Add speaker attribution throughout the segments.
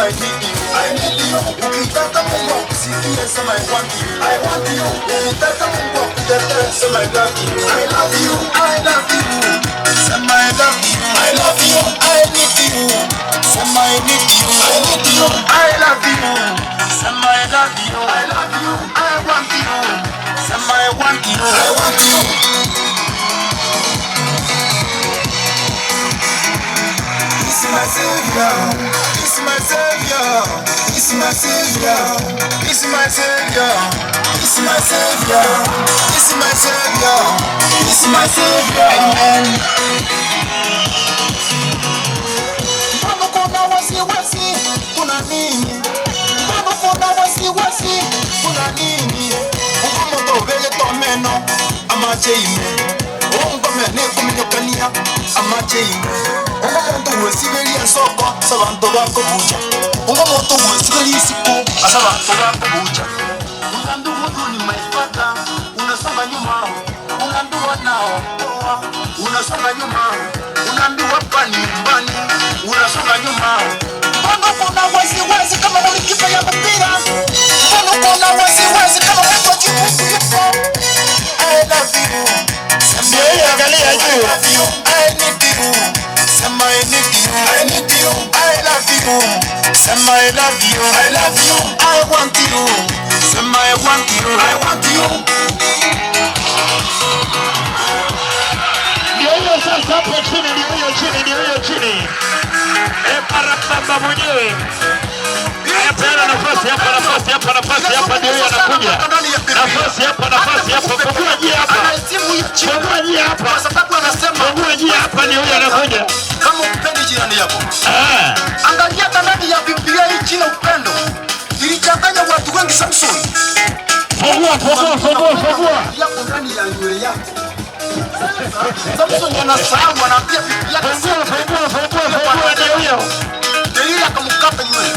Speaker 1: Sema I need you, I need you. Ukitaka Mungu akusikie, sema I want you, I want you. Ukitaka Mungu akutetee, sema I love you, I love you, I love you. Sema I love you, I love you, I need you. Sema I need you, I need you, I love you. Sema I love you, I love you, I want you. Sema I want you, I want you. He's my savior. He's my savior. He's my savior. He's my savior. He's my savior. He's my savior. He's my savior. Amen. Mbona kuna wasiwasi? Kuna nini? Mbona kuna wasiwasi? Kuna nini? Ukomoto vele tomeno amacheime. Ongome nekuminyokania amacheime. Ungo muntu wesiberia nsoko sabantu bakobucha. Ungo muntu wesiberia isiko asabantu bakobucha. Unaambiwa huyu ni my father, unasonga nyuma. Unaambiwa nao poa, unasonga nyuma. Unaambiwa hapa ni nyumbani, unasonga nyuma. Mbona kuna wasiwasi kama golikipa ya mpira? Mbona kuna wasiwasi kama mtu wa kibuku yupo? I love you.
Speaker 2: Ndio hiyo, angalia
Speaker 1: I
Speaker 2: juu.
Speaker 1: love you. I need you. Sema I need you. I need you. I love you. Sema I love you. I love you. I want you. Sema I want you. I want you.
Speaker 2: Ndio hiyo sasa, hapo chini, ndio hiyo chini, ndio hiyo chini. E, parapamba mwenyewe. Haya, peana nafasi hapa, nafasi hapa, nafasi hapa, ndio hiyo anakuja. Nafasi hapa, nafasi hapa, fungua njia hapa,
Speaker 1: Anaheshimu hiyo chini
Speaker 2: fungua njia
Speaker 1: kwa
Speaker 2: hapa,
Speaker 1: sababu anasema
Speaker 2: fungua njia hapa, ndio huyo anakuja.
Speaker 1: Kama upendi jirani yako,
Speaker 2: Ah,
Speaker 1: angalia hata ndani ya Biblia hii jina upendo ilichanganya watu wengi. Samson
Speaker 2: fungua, fungua, fungua, fungua.
Speaker 1: Yako ndani ya nywele yako. Samson anasahau, anaambia bibi yake
Speaker 2: Fungua, fungua, fungua, fungua, ndio huyo.
Speaker 1: Delila akamkata nywele,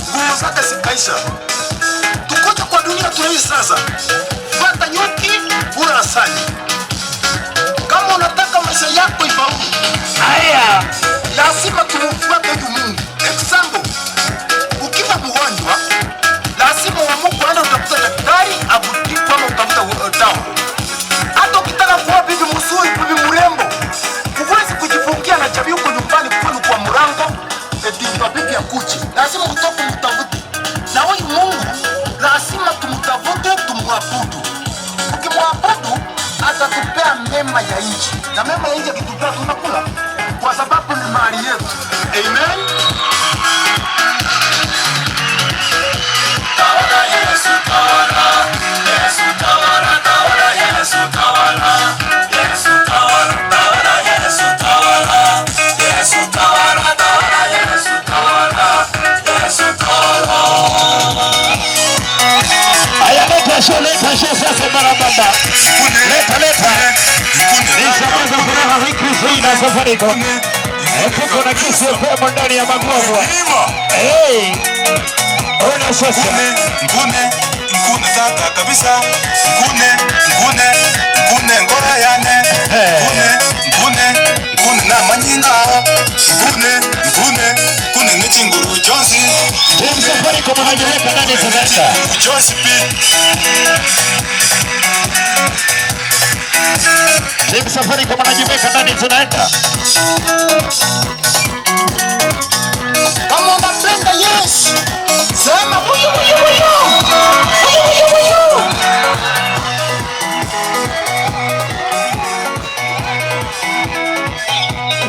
Speaker 1: nguo zake zikaisha. Tukoje kwa dunia tunaishi sasa? Pata nyuki, kula asali. Kama unataka maisha yako ifaulu,
Speaker 2: Haya,
Speaker 1: lazima tumfuate huyu Mungu. Example, ukiwa mgonjwa lazima uamue kuenda utafuta daktari akutibu ama utafuta dawa. Hata ukitaka kuwa bibi mzuri, bibi mrembo, huwezi kujifungia na chabi huko nyumbani kwenu kwa mlango eti ndio bibi akuje. Lazima utoke mtafute. Na huyu Mungu lazima tumtafute, tumwabudu. Ukimwabudu atatupea mema ya nchi, na mema ya nchi akitupea tunakula, kwa sababu ni mali yetu. Amen. Tawala Yesu, tawala. Yesu tawala, tawala Yesu tawala. Yesu tawala, tawala Yesu tawala. Yesu tawala, tawala Yesu tawala. Yesu tawala.
Speaker 2: Haya, leta show, leta show sasa, barabara. Leta, leta. Nisambaza furaha hii Kristo na Safaricom. Tuko na Kiss FM ndani ya Magwagwa. Hey, ona sasa.
Speaker 3: Ngune ngune tata kabisa ngune ngune ngune ngora yane ngune ngune ngune na manyinga ngune ngune ngune nechinguru jonsi.
Speaker 2: Team Safaricom anajiweka ndani tunaenda.
Speaker 3: Jonsi pi.
Speaker 2: Team Safaricom anajiweka ndani tunaenda.
Speaker 1: Kama unapenda Yesu, sema huyu huyu huyu. Huyu huyu huyu.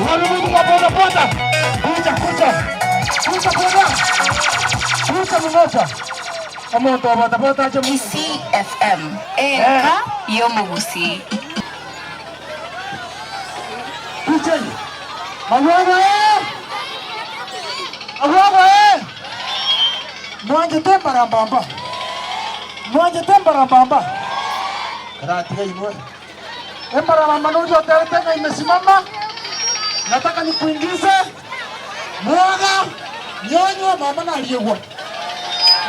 Speaker 2: Wale Mungu wa boda boda. Kuja kuja. Kuja boda. Kuja mmoja. Omuntu wa boda boda aje Mungu.
Speaker 4: Kisii FM enka y'omugusi.
Speaker 2: Kuja. Magwagwa eh. Magwagwa eh. Mwanje tembara mbamba. Mwanje tembara mbamba. Karatiga inwe. Embara mama nujo tena imesimama. Nataka nikuingize mwaga nyonywa mama na aliyegwa.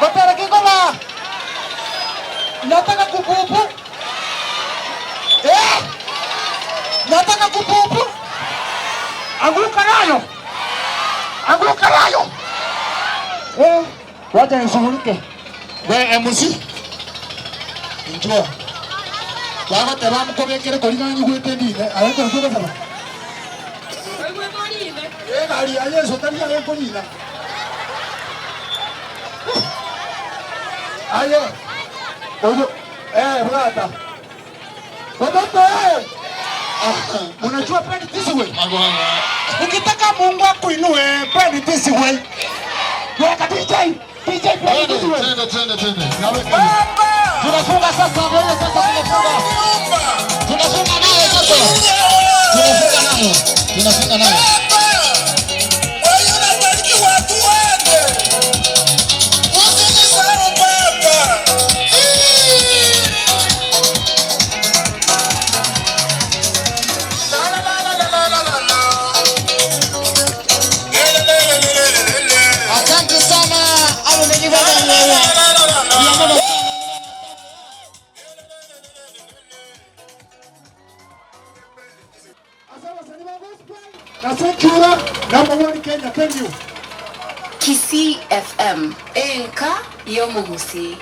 Speaker 2: Batara kingoma. Nataka kupupu. Eh? Nataka kupupu. Anguka nayo. Anguka nayo. Wacha nishughulike. We MC. Njoo. Bagoteba mukobekere korina nyigwete ndine. Ariko nsuka. Gari ya Yesu tari ya korina. Aye. Oyo brata. Watoto Unajua pray this way. Ukitaka Mungu akuinue, pray this way. Weka DJ. DJ pray this way.
Speaker 5: Twende, twende.
Speaker 2: Tunafunga sasa, wewe sasa tunafunga. Tunafunga nayo sasa. Tunafunga nayo. Tunafunga nayo. Asante sana.
Speaker 6: Na number one Kenya. Thank you.
Speaker 4: Kisii FM. Enka yomugusi.